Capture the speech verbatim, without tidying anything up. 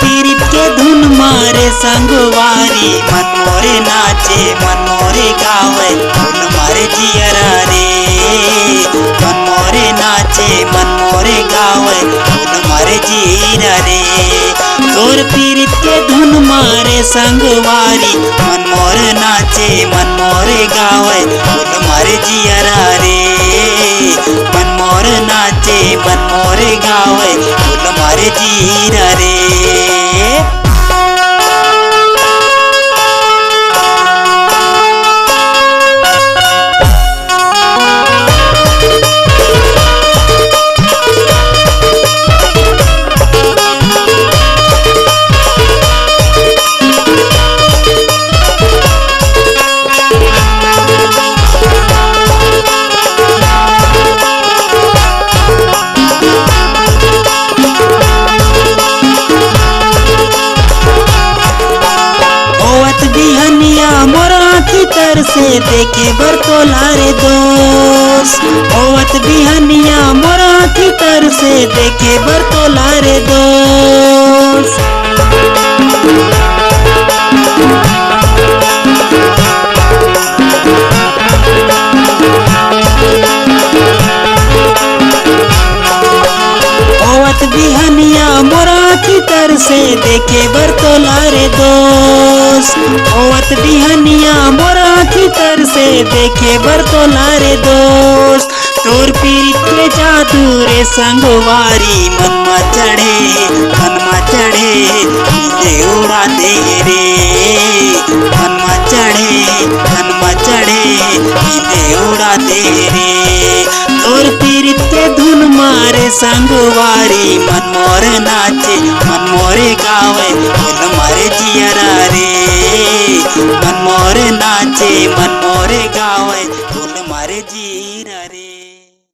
पीरित के धुन मारे संगवारी, मन मोरे नाचे, मन मोरे गावे, फूल मारे जियरा रे। मन मोरे नाचे, मन मोरे गावे, फूल मारे जियरा रे। तोर पीरित के धुन मारे संगवारी, मन मोर नाचे, मन मोरे गावे, फूल मारे जियरा रे। मन मोर नाचे, मन मोरे गावे, फूल मारे जियरा रे। होवत बिहनिया मोर आँखी तर से देखे बर तोला रे दोस्त। होवत बिहनिया मोर आँखी तर से देखे बर तोला रे दोस्त। होवत बिहनिया मोर आँखी तर से देखे बर तोला रे दोस्त। होवत बिहनिया मोर आँखी तर से देखे बर तोला रे दोस्त। तोर पीरित के जादू रे संगवारी, मन मा चढ़े, मन मा चढ़े, निंदे उड़ा दे रे। मन मा चढ़े, मन मा चढ़े, निंदे उड़ा दे रे। तोर पीरित के धुन मारे संगवारी, मन मोर नाचे, मन मोरे गावे, फूल मारे जियरा रे। मन मोर नाचे, मन